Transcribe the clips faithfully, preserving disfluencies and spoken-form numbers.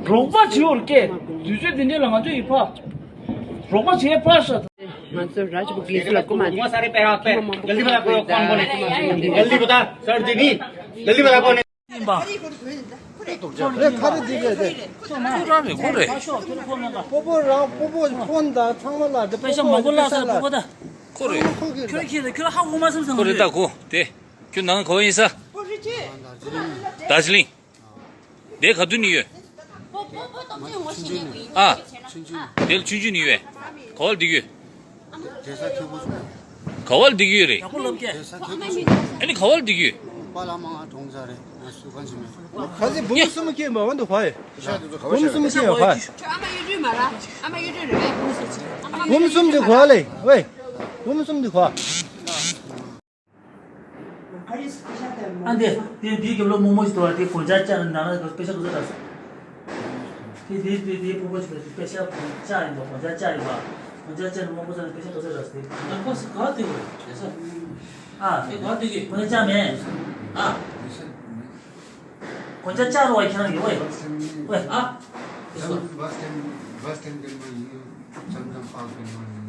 རོགས་པ་བྱེད་འོར་སྐད། དུས་ཚོད་འདི་འདྲ་ལ་ང་ཚོ་ཡི་ཕ། རོགས་པ་བྱེད་ཕ་ཤ། ང་ཚོ་ར་ཇ་པུ་གི་སུ་ལ་ཀུ་མ་དེ། ཀུ་མ་མང་པོ་ཀུ་མ་དེ། ཀུ་མ་མང་པོ་ཀུ་མ་དེ། ཡིན་པ། ཁ་རེ་འདི་རེད་དེ། ཁོ་རང་རེད་ཁོ་རེད། སྤོ་བོ་རང་སྤོ་བོ་ཕོན་དང་ཚང་མ་ལ་དེ་པེ་ཤ་མང་པོ་བརླགས་ས་ལ་སྤོ་བོ་ད། ཁོ་རེད། ཁོ་གི་ཁྱོད་ཁྱེད་ཁྱོད་ཧ་གོ་མ་སོང་ས་ཁོ་རེད་ད་ཁོ་དེ། ཁྱོད་ནང་ག་བ་ཡིན་ས། རྡ་ཇི་ལིང་། དེ་ག་དུས་ནས་ཡོད། ཨ། དེ་ལ་ཆུང་ཆུང་ནས་ཡོད། ག་བ་ལ་བསྡད་ཀྱི་ཡོད། ག་བ་ལ་བསྡད་ཀྱི་ཡོད་རེད། ཨ་ནི་ག་བ་ལ་བསྡད་ཀྱི་ཡོད། ཁ་སི་འབུམ་གསུམ་སྐྱེས་མ་འོན་དུ་ཧོ་ཡེ། འབུམ་གསུམ་སྐྱེས་ཧོ་ཡེ། འབུམ་གསུམ་དེ་གོ་ལེ་ཝེ། འབུམ་གསུམ་དེ་གོ། ཨ་འདི་འདི་འདི་རྒྱབ་ལོགས་སྨུག་མོ་ཞིག་འདུག་བ། དེ་གོན་ཆ་བཅག་ནང་ལ་དཔེ་ཆ་ག་ཚོད་རག་སོང་། དེ་དེ་དེ་དེ་སྤོ་བོ་ཞིག་དཔེ་ཆ་བཅག་ཡིན་པ། གོན་ཆ་བཅག་ཡིན་པ། གོན་ཆ་བཅག་ནས་སྨུག་མོ་བཅག་ནས་དཔེ་ཆ་ག་ཚོད་རག་སོང་། ཨ་ཁོ་སི་ག་དེ་གོ་རེད་ས། ཨ་དེ་ག་དེ་གི་གོན་ཆ་བཅག་མེད། ཨ་གོན་ཆ་བཅག་རོགས་ཁྱེད་རང་གི་ཝེ་ཝེ་ཨ། bus stand bus stand के में ये चंदन पार्क के में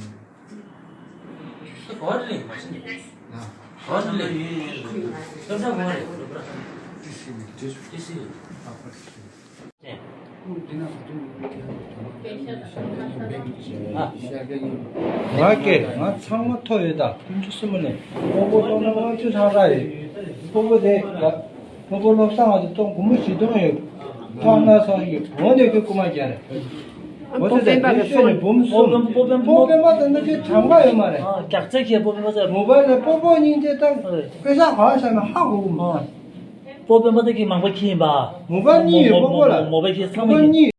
हाँ। ང་སྐད་ང་ཚང་མ་ཐོ་ཡོད་ད། ཕུན་ཚོགས་སྲིན་མོ་ནས་སྤོ་བོ་གཏོང་ན་ང་ཚོས་ཧྲ་ར་ཡོད། སྤོ་བོ་དེ་སྤོ་བོ་བློ་བཟང་བ་དེ་གཏོང་སྒོར་མོ་བཞི་སྟོང་ཡོད། གཏོང་ན་སང་ཡོད་འོ་ནས་ཁོས་རྐུ་མ་རྒྱག་རེད། འོ་དེ་ད་དེ་ཤོད་ནས་འབུམ་གསུམ། སྤོ་བོ་པད་མ་དེ་འདྲ་ཁྱོད་གྲངས་ཀ་ཡོད་མ་རེད། རྒྱག་རྩལ་ཁྱེད་སྤོ་བོ་པད་མ་ཚོ། མོ་བལ་ལ་སྤོ་བོ་གཉིས་དེ་ད་དཔེ་ཆ་ག་བ་ཤ་ན་ཧ་གོ་གི་མ་རེད། སྤོ་བོ་པད་མ་དེ་གི་མང་པོ་ཁྱེད་ཡིན་པ། མོ་བལ་གཉིས་ཡོད་སྤོ་བོ་ལ། མོ་བལ་ཁྱེད་ཚང་མ་ཡིན།